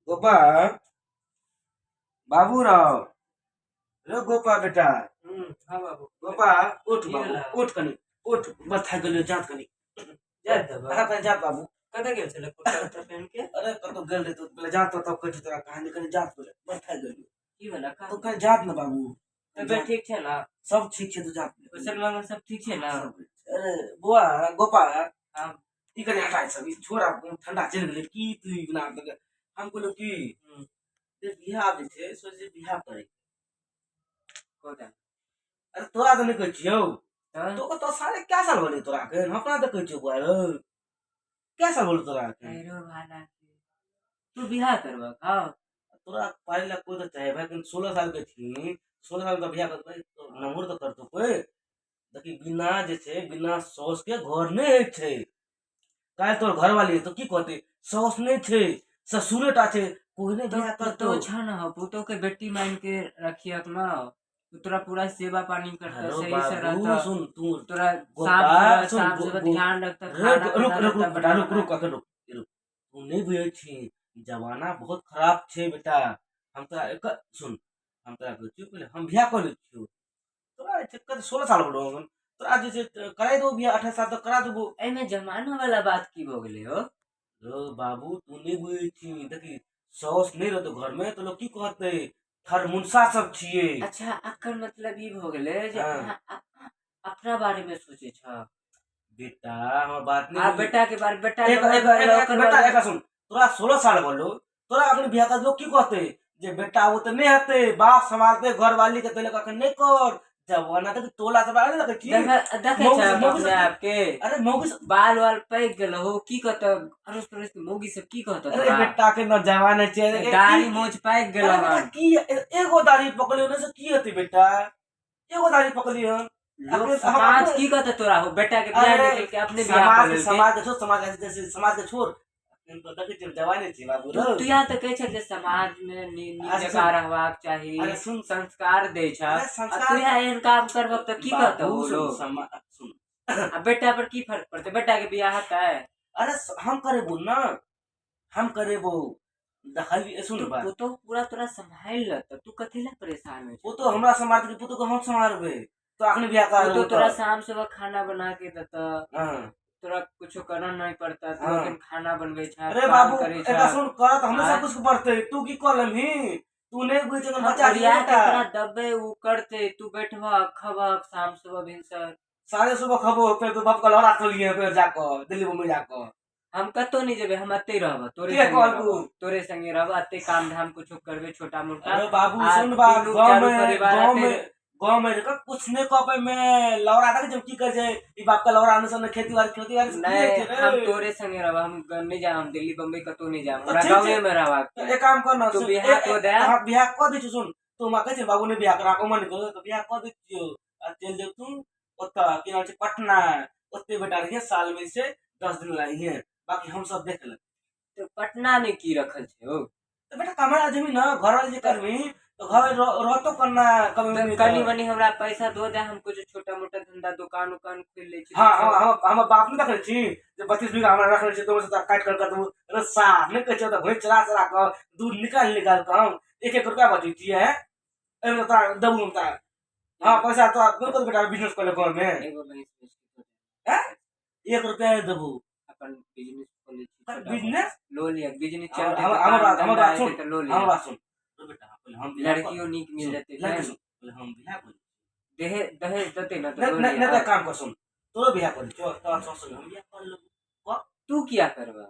गोपा बाबू राव रे गोपा बेटा। हाँ बाबू। गोपा उठ की बाबू। भेला? उठ कनी उठ, बस थाकि गेलियो, जात कनी। जात देबऽ? हाँ कनी जात बाबू। कतऽ गेल छलै कुर्ता उर्ता पहिन के? अरे कतौ गेल रही तो पहिले जात तो तब कहै छी तोरा कहानी, कनी जात पहिले, बस थाकि गेलियो। की भेला का? तो कनी जात ने बाबू। तबियत ठीक छै ने? सब ठीक छै, तू जात। कुशल मंगल सब ठीक छै ने? सब ठीक छै। अरे बौआ गोपा। हाँ। ई कनी हटा सब, ई छोड़, आब ठंडा चलि गेलै की तू ई बिना देलकै। हम कहलहुँ की जे बियाह जे छै सोचै छै बियाह करै। कोदा। अरे तोरा तऽ नहि कहै छियौ। तऽ तो तो साढ़े क्या साल भेलै तोरा एखन? हम अपना तऽ कहै छियौ बौआ रौ, क्या साल भेलै तोरा एखन? अरे भाला के तू बियाह करबक? हाँ। तोरा पाइ लए कोइ तऽ चाहे भाइ, एखन 16 साल के छी, 16 साल के बियाह करबै तऽ नमहर तऽ करतौ कोइ। देखी बिना जे छै बिना साउस के घर नहि होइ छै। काल्हि तोहर घरवाली हेतौ की कहतै, साउस नहि छै ससुरे टा छै, कोइ नहि तो बियाह करतौ। पुतोह छ न हो, पुतोह के बेटी मान के रखियक न, उ तोरा पूरा सेवा पानी करता, अरे सही से बाबू रहता। सुन तू तोरा गोपाल, साफ सुन, साफ सुबह ध्यान रखता, रुक खाना रुक पीना रुक देता रुक बेटा बना रुक बना। रुक अखन रुक रुक, तू नहि बुझै छी, जमाना बहुत खराब छै बेटा। हम तोरा एक सुन, हम तोरा कहै छियौ पहिले हम बियाह कऽ लै छियौ, तोरा जे छै 16 साल भेलौ हन, तोरा जे छै कराय देबो बियाह, 18 साल तक करा देबो। एहिमे जमाना वाला बात की भऽ गेलै हो? रौ बाबू तू नहि बुझै छी, देखी साउस नहि रहतौ घरमे तऽ लोक की कहतै, थरमुनसा सब छियै। अच्छा एकर मतलब ई भऽ गेलै जे हाँ। अहाँ अपना बारे मे सोचै छ। बेटा हमर बात नहि आ बुझी। बेटा के बारे, बेटा के एक बारे एक मे एक ओकर बेटा बारे एक सुन, तोरा 16 साल भेलौ, तोरा अखन बियाह कर लोग की कहतै जे बेटा ओ तऽ नहि हेतै, बाप सम्हालतै घरवाली के, तै लऽ कऽ अखन नहि कर। जमाना तक टोला सब आबै ने देखै छी। देखे देखे मौगी छ मौगी अपने सब आप के। अरे मौगी सब बाल वाल पैक गेल हो, की कहत अड़ोस पड़ोस के मौगी सब की कहत अरे तोरा? बेटा के न जवान छै अरे दाढ़ी की मोछ पैक गेल अरे बेटा हन। की एगो दाढ़ी पकड़लियो ने से की हेतै बेटा, एगो दाढ़ी पकड़लियो हन। लोग अपने- हम समाज अपने- की कहत तोरा हो, बेटा के बियाह अरे निकल के अपने बियाह समाज कर लेलकै। समाज के छोड़, समाज के जैसे समाज के छोड़, अखन तऽ देखै छियै जवाने छै बाबू तू रौ। तू यहाँ तऽ कहै छल जे समाज मे नीक अच्छा, जकाँ सुन। रहबाक चाही, अरे सुन, संस्कार दै छ, अरे आ संस्कार तू यहाँ एहन काम करबक तऽ की कहतौ बाबू, ओ सुन, लोग? सुन। आ बेटा पर की फर्क पड़तै, बेटा के बियाह हेतै? अरे हम करेबो ना, हम करेबो, देखलियै सुन तू बात। पुतोह पूरा तोरा सम्हारि लेतौ, तू कथी लए परेशान होइ छह? पुतोह हमरा सम्हारतै कि पुतोह के हम सम्हारबै? तो अखने बियाह करा पुतोह देबो तोरा तऽ। शाम सुबह खाना बना के देतौ। हाँ। तोरा कुछो करऽ नहीं पड़ता, तू हाँ। अखन खाना बनबै छह, अरे काम बाबू करै एकरा छह। सुन, करऽ तऽ हमरे आँय? सब कुछ पड़तै, तू की कऽ लेमही? तू नहि बुझै छह, हम बच्चा छै ओरिया के बेटा। तोरा देबै, उ करतै, तू बैठबह खबहक शाम सुबह भिनसर। साढ़े सुबह खबो, फेर तो बाप का लौरा चलिए, फिर जाकर दिल्ली मुंबई जाकर। हम कतौ नहीं जेबै, हम अतै रहब, तोरे के संगे कहलकू? रहब, तोरे संगे रहब, अतै काम धाम कुछो करबै छोटा मोटा। अरे बाबू आ सुन बात, तीनू गाँव चारू में परिवार गाँव अतै में गाँव में रह कुछ नहीं कह पाए मैं, लौरा तक जब की कर जाए ई बाप का लौरा अनुसार ने खेती बाड़ी खेती बाड़ी से की नहीं, होइ छै रे? हम तोरे संगे रहब, हम नहीं जाब, हम दिल्ली बम्बई कतौ नहीं जाब, तो हमरा ठीक छै। गाँवे में रहबाक तो छै। एक काम कर ना, तू सुन, बियाह कऽ दे। हाँ, बियाह कऽ दै छियौ, सुन तू हमरा कहै छै बाबू नहि बियाह करा मन करो तऽ बियाह कऽ दै छियौ आ चलि जेब तू ओतऽ की नाम छै पटना, ओते बेटा रहिए साल में से 10 दिन लाइए, बाकी हम सब देख लेब। तो पटना में की रखल छै हो? तो बेटा कमरा जमी ना, घर वाले जे करबी तो घर रहतो करना कभी तो नहीं कनी तो। मनी हमरा पैसा दो दे, हम कुछ छोटा मोटा धंधा दुकान उकान खोल ले छी। हाँ, हाँ, हाँ, हमर बाप नहि देखले छी जे 32 बीघा हमरा रखले छै, तो ओहिसँ काटि कर कऽ अरे साफ नहि कहै छै तऽ भैंस चरा चरा कऽ दूध निकालि निकालि कऽ हम एक एक रुपया बचै छियै, एहिमे तोरा देबू हम तोरा। हाँ पैसा तोरा कोन कोन बेटा बिजनेस कर ले गाँव में? एगो भैंस बेच के दो दे। हैं? 1 रुपया नहीं देबू। अपन बिजनेस खोले छी छोटा मोटा। बिजनेस? लो लिया बिजनेस चलते हम तऽ हमर काम बात हमर धंधा बात सुन, हेतै तऽ लो लिया। हमर बात सुन तो बेटा, पहिले हम बियाह लड़कियों नीक मिल सुन, जेतै लड़की फेर। सुन, पहिले हम बियाह कर दहेज दहेज देतै ना तऽ नहीं लो नहीं लिया। नहीं काम कर सुन, तोरो बियाह कर चो तोरा ससुर हम बियाह कर लेबो। तू किया करबा?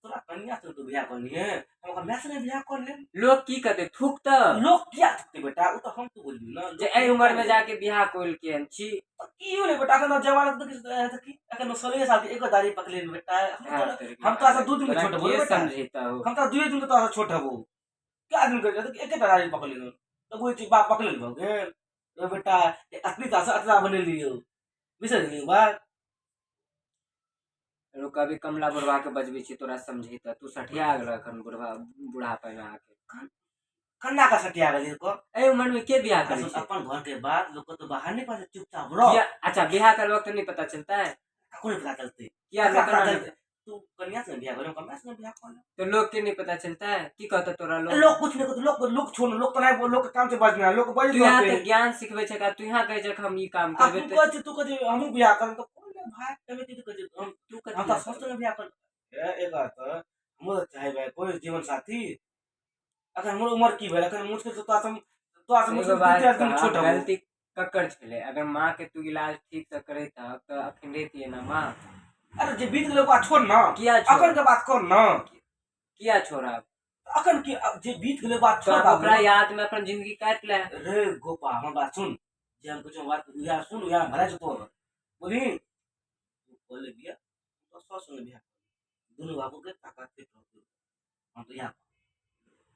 तोरा कन्या से तू बियाह कर लिए, हम ओकर माय से नहीं बियाह कर लेब। लोग की कहतै थूक तऽ? लोग किया थूकतै बेटा, ओ तऽ हम तो बोलबी ना, जे एहि उम्र में जाके बियाह कोल के हन छी। की होलै बेटा, एखन जवान तऽ की एखन 16 साल के एको दाढ़ी पकड़ले बेटा। हम तोरा से 2 दिन के छोट हबो के बेटा। समझेता हो? हम तोरा 2 दिन के तोरा से छोट हबो, क्या दिन के एकेटा दाढ़ी पकड़ले तऽ बुझै छी बाप पकड़ले भऽ गेल रे बेटा, अतनी ता से अतना बनेलियौ, बिसरि गेलियौ बात। रुक अभी कमला बुढ़वा के बजबै छी तोरा समझेता, तू सठिया गेल एखन बुढ़वा बुढ़ापा में आके। कन्ना का सठिया गेलियौ को? एहि उम्र में के बियाह करै छै? अपन घर के बात लोग को तो बाहर नहीं पता, चुपचाप रह। अच्छा बियाह करबक तो नहीं पता चलता है? ककरो नहीं पता चलते। किया ककरा लोग पता नहीं चलते? तू कन्या से बियाह कर, कन्या से बियाह कर। तो लोग के नहीं पता चलता है की कहता तोरा लोग? लोग कुछ नहीं कहते, लोग लोग छोड़, लोग तो नहीं, लोग के काम से बजना, लोग बज तू यहाँ रहते। तऽ ज्ञान सिखबै छै, तू यहाँ कहै छै हम ई काम आ करबै। तू तऽ कहै छै, तू कहै छै हमहूँ बियाह करब, तऽ कोन रे भाय एमे की कहै छै हम तू हम कथी तऽ सोच बियाह कर ए एक बात तऽ हमरो तऽ चाहबै कोइ जीवन साथी। अखन हमर उमर की भेल? अखन मुश्किल से तोरा से एगो मुश्किल बात 2-4 दिन कह, छोट हबो। गलती ककर छलै? अगर माँ के तू इलाज ठीक से करेतह तऽ अखन रहितियै ने माँ? अरे जे बीत गेलै ओकरा छोड़ ना। किया छोड़? अखन के बात कर ना। किया छोड़ब? अखन की जे बीत गेलै बात तो छोड़ आब ओकरा बाबू। याद में अपन जिंदगी काटि ले। रे गोपा, हमर बात सुन, जे हम कुछ बात उएह सुन, उएह भला छै तोहर, बुझली? तू कऽ ले बियाह, तो सौ संगे बियाह कर, दुनू बाबू के ताकत फिट रहतौ। हम तऽ इएह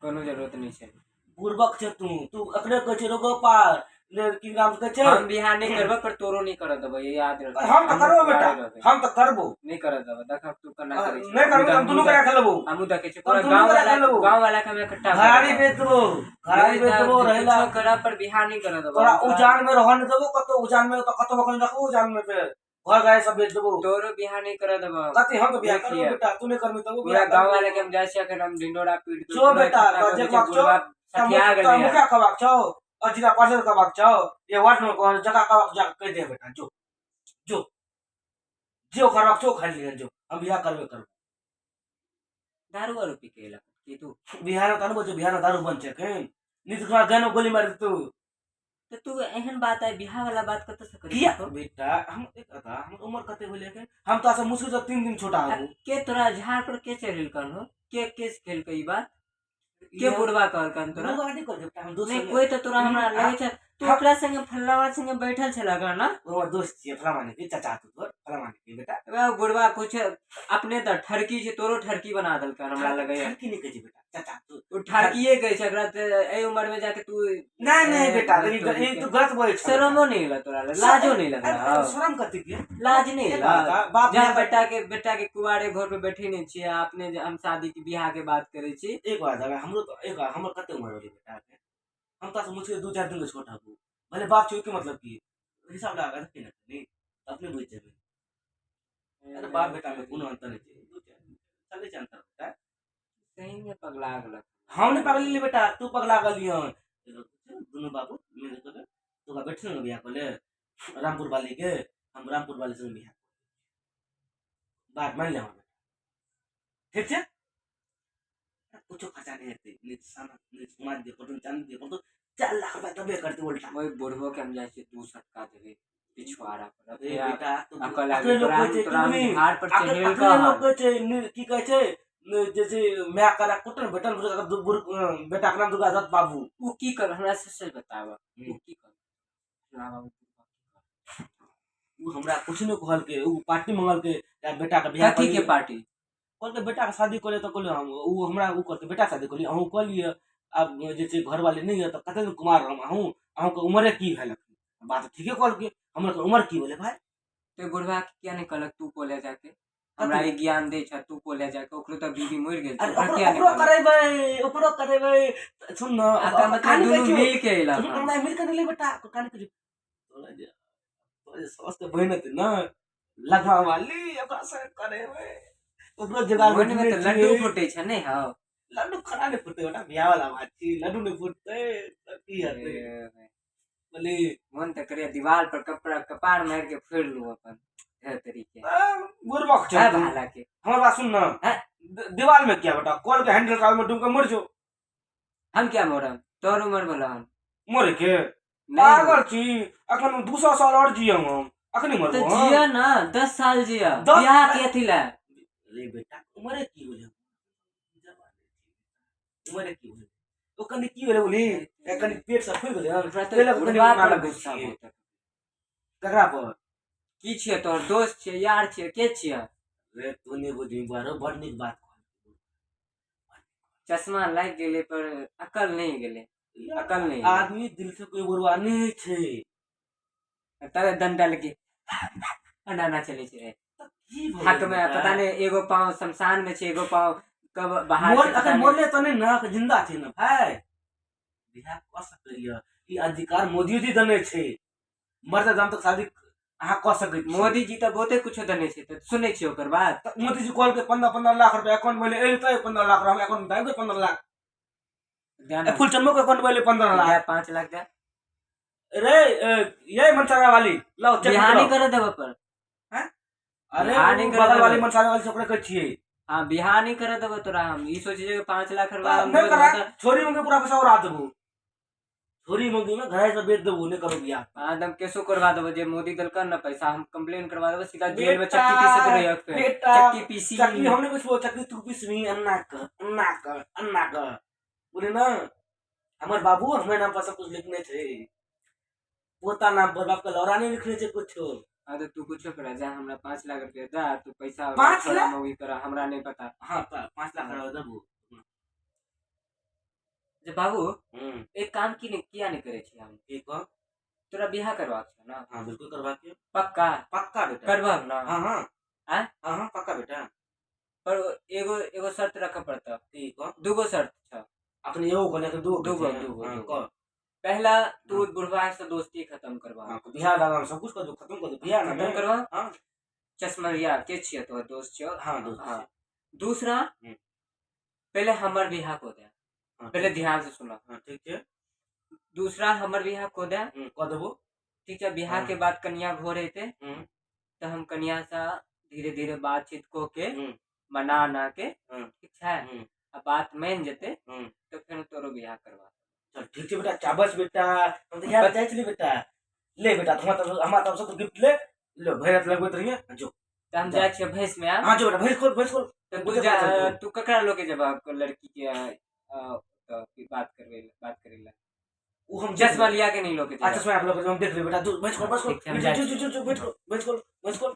कोनो जरूरत नहि छै। बुड़बक छै तू, तू अखने कहै छै रो गोपाल ने की नाम कहै छै। हम बियाह नहि करबै पर तोरो नहि करऽ देबै, ये याद रख। हम तऽ करबो बेटा, हम तऽ करबो। नहि करऽ देबै, देखब तू केना करै छी। नहि करबो तऽ हम दुनू के राखि लेबो। हमहूँ देखै छियै हम पूरा दुनू गाँव के वाला, राखि लेबो। गाँव वाला के हम इकट्ठा कऽ घरारी देबै। बेच देबो, घरारी बेच देबो रहेला। कुछो करब पर बियाह नहि करऽ देबै। तोरा उजान में रहऽ नहि देबो कतौ, उजान में तऽ कतौ अखन रखबो उजान में, फेर घर गाय सब बेच देबो। तोरो बियाह नहि करऽ देबै। कथी? हम तऽ बियाह देख करबो लिअ। बेटा, तू नहि करबी तबो पूरा बियाह गाँव करबो। वाला के हम जाइ छियै अखन हम ढिंढोरा पीट देबै, जो पूरा बेटा, इकट्ठा कऽ जे दै छियै, बात छौ, बुढ़बा सठिया तोरा गेलै। मुखिया कहबाक छौ और जिला परिषद कहबाक छौ या वार्ड में कह जगह कहबाक, जा कहि दे बेटा, जो जो जे करबाक छौ खाली लिहन, जो, हम बियाह करबे करबो। दारू वारू पी के एलक की तू? बिहार में तहन बोल छै, बिहार में दारू बंद छै एखन, नीतीश कुमार गन में गोली मारि देतौ। तऽ तू एहन बात आइ बियाह वाला बात कतऽ से करै किया छहो? बेटा, हम एक बता, हमर उमर कते भेलै एखन? हम तोरा से मुश्किल से 3 दिन छोटा हबो। के तोरा झाड़ पर के चढ़ेलकन हो? के के सिखेलकै ई बात? के बुढ़वा कहलकन तोरा? बुढ़वा नहि कहलकै बेटा, हम दोस्त नहि संगे- कोई तऽ तोरा हमरा लगै छै तू ओकरा संगे फल्लावा संगे बैठल छलक हन ना? ओ हमर दोस्त छियै फलामा के चाचा, तू तोर फलामा के बेटा। वएह बुढ़वा कुछ अपने तऽ ठरकी छै, तोरो ठरकी बना देलकन हमरा लगैया। की नहि कहै छै बेटा, चाचा तू। ओ ठरकिए कहै छै एकरा, तऽ एहि उमर में जाके तू नहि नहि बेटा, ए, ई तू गलत बोलै छ। शरमो नहि एलऽ तोरा लग? लाजो नहि लगल? अरे, शरम कथी के? लाज नहि एक एलऽ? बात बता, बाप जहाँ बियाह बेटा के कुआरे घर पे बैठे नहि छियै, अपने जे हम शादी के बियाह के बात करै छी। एक बात बता, हमरो तऽ एक बात, हमर कते उमर भेलै बेटा? हम तोरा से मुश्किल 2-4 दिन के छोट हबो, भले बाप छै, ओहिके मतलब की? हिसाब लगा के देखी ने कनी तऽ अपने बुझि जेबै। अरे बाप बेटा में कोनो अंतर नहि छै, 2-4 दिन चलै छै अंतर बेटा। सही में पगला गेलक। हम नहि पगलेली बेटा, तू पगला गेलियन। दुनू बाबू मिल के तू ओकरा बैठल ने बियाह कऽ ले रामपुर वाली के, हम रामपुर वाली संग बियाह बात मान ले हमर बेटा, ठीक छै? कुछो खर्चा नहि हेतै, नहि सोना नहि सोना दिअ पड़तौ, नहि चाँदी दिअ पड़तौ, 4 लाख रुपया देबे करतै उल्टा। ओहि बुढ़बो के हम जाइ छियै 2 सटका देबै पिछुआरा पर। रे बेटा, तू अकल अकले आबि लोक तोरा कहै छै तोरा हम कि झाड़ पर अकले चढ़ेलकऽ अकले लोक हन। कहै छै की कहै छै जे छै माय करा कुटन भेटल बेटाके नाम दुर्गा दत्त बाबू। ओ की कर, हमरा से सच बताब, ओ की कर फल्लाँ बाबू? ओ हमरा कुछ नहि कहलकै, ओ पार्टी मंगलकै या बेटाके बियाह। कथी के पार्टी? कहलकै बेटाके शादी कऽ ले, तऽ कहलियै हम ओ हमरा ओ कहलकै बेटा शादी कऽ लिअ, अहूँ कऽ लिअ, आब जे छै घरवाली नहि यऽ तऽ कते दिन कुमार रहब अहूँ? अहूँके उमरे की भेल अखन? बात ठीके कहलकै, हमर उमर की भेलै भाय? तो बुढ़वा के किया नहि कहलक तू कऽ ले जाके? हमरा ई ज्ञान दै छ, तू कऽ ले जाके, ओकरो तऽ बीबी मरि गेल छै, अरे ओकरा ओकरो किया नहि ओकरो कहलक? करेबै, ओकरो करेबै, सुन न। आ तऽ मतलब कहानी दुनू कहै छियौ। मिल के एलक हन। हमरा मिल के नहि बेटा, कहानी कहै छियौ। तोरा जे सास के बहिन हेतै ने लगमा वाली, ओकरा से करेबै, ओकरो जुगाड़ मन में बैठने तऽ लड्डू छियै। फूटे छै नहि हौ? लड्डू खरा नहि फूटतै बेटा, बियाह वाला बात छी, लड्डू नहि फूटतै तऽ की हेतै? बोली। मन तऽ करे दीवार पर कपड़ा कपार मारि के फोड़ि लू अपन हे तरीके। बुड़बक छै है तू। भाला के। हमर बात सुन न। हैं? दीवार में क्या बेटा, कल के हैंडल का में डूब के मर जो। हम क्या मरम? तोहर उमर भला हम मरे के नहि। पागल छी? अखन 200 साल और जियम हम, अखनी तऽ मरबो हम? जिया ना, 10 साल जिया। बियाह के अथी ला। रे बेटा, उमरे की होले? उमरे की होले? ओ कनि की होले बोली, ए कनि पेट से फूल गेलै हन। हमरा ताहि तऽ लऽ कऽ कनि बुढ़बा मना पर लगै गुस्सा छियै। बहुत। ककरा पर? की छियै तोहर? दोस्त छियै, यार छियै, के छियै? रे तू नहि बुझी बारो, बड़ नीक बात कहल। चश्मा लागि गेलै पर अकल नहि गेलै, अकल नहि गेलै। आदमी दिल से कोई बुरवा नहि होइ छै। तब डंडा लगे अंडा चलै छै। की भऽ हक गेलै में बेटा? पता नहि, एगो पाँव शमशान में छै, एगो पाँव कब बाहर मोर छै, पता अखन नहि। मरले तऽ नहि ने, जिंदा छै ने भाय, बियाह कऽ सकैया, ई अधिकार मोदी जी देने छै, मरते दम तक शादी। अहाँ कऽ सकै छी। मोदी जी तऽ बहुते कुछो देने छै, तऽ सुनै छियै ओकर बात? तऽ मोदी जी कहलकै 15-15 लाख रुपया अकाउंट में एलै, तऽ 15 लाख हम अकाउंट में आबि गेल 15 लाख। दे ना। फूलचंदो के अकाउंट में एलै 15 लाख। दे, 5 लाख दे। रे ये मनसारा वाली, लाओ चेक। बिहार नहीं करे देबे पर। अरे, बिहार नहीं ओ करे बगल वाली देबै। मनसारा वाली से ओकरे कहै छियै। हाँ, बिहार नहीं करे देबे तोरा। हम ई सोचे जे 5 लाख रुपया हम नहि दे करा देबो तऽ छोरी मंगी पूरा पैसा उड़ा देबो। छोरी मंगी में घरे से बेच देबो, नहीं करो बियाह। हाँ, एकदम केसो करवा देबो। जे मोदी देलकन ना पैसा, हम कंप्लेन करवा देबो, सीधा जेल में बेटा, चक्की पीसत रहियो फेर। बेटा, चक्की पीसी। चक्की हम नहीं पिसबो, चक्की तू पिसबी। अन्ना कर, अन्ना कर, अन्ना कर, बोले ना। हमर बाबू हमरे नाम पर सब कुछ लिखने छै, पोता नाम पर बाप के लौरा नहीं लिखने छै कुछो। हाँ, तो तू कुछो करा जा, हमरा 5 लाख रुपया दे। तू पैसा 5 छोड़ा लाख? मौगी करा, हमरा नहीं पता। हाँ, 5 लाख देबो। जे बाबू, हम्म। एक काम की नहीं, किया नहीं करे छी हम? की कह? तोरा बियाह करबाक छौ ना? हाँ, बिल्कुल करवा के। पक्का? पक्का बेटा। करबह ना? हाँ हाँ आँय? हाँ हाँ, पक्का बेटा। पर एगो एगो शर्त रखऽ पड़तौ। की कह? दूगो शर्त छौ। अखनी एगो कहने, दूगो? दूगो, कहै छै। दूगो, हाँ, दूगो। कह। पहला, तू बुढ़वा से दोस्ती खत्म करबा। हाँ, बियाह दादा सब कुछ कर दो, खत्म कर दो बियाह ना। खत्म मैं करबा। हाँ। चश्मरिया के छियै, तोहर दोस्त छियौ। हाँ, दोस्त। हाँ, दूसरा, पहले हमर बियाह को दे। हाँ, पहले ठीक। ध्यान से सुनो। हाँ, ठीक छै। दूसरा, हमर बियाह को दे। कऽ देबो। ठीक छै? बियाह हाँ। के बाद कनिया घर एते तऽ हम कनिया से धीरे धीरे बातचीत कऽ के मना ना के, ठीक छै, आ बात मान जेते तऽ फेर तोरो बियाह करबा। चल, ठीक छै बेटा, चाबस बेटा। हम तऽ इएह चाहै छली बेटा। ले बेटा, हमरा तरफ, हमरा तरफ से गिफ्ट ले लो। भरि रात लगबैत रहिए, जो। तऽ हम जा। जाइ छियै भैंस में आब। हाँ, जो बेटा, भैंस खोल, भैंस खोल। तऽ तू बुझे जा। पड़ै छै। तू ककरा लऽ के जेबह लड़की के तऽ बात करबै लए, बात करै लए? ओ हम देख चश्मा लिया के नहीं लऽ के अच्छा, जेबह। चश्मा आप लोग हम देख ले बेटा। तू भैंस खोल, भैंस खोल। ठीक छै, हम जाइ जो छी। जो जो, भैंस खोल, भैंस खोल, भैंस खोल।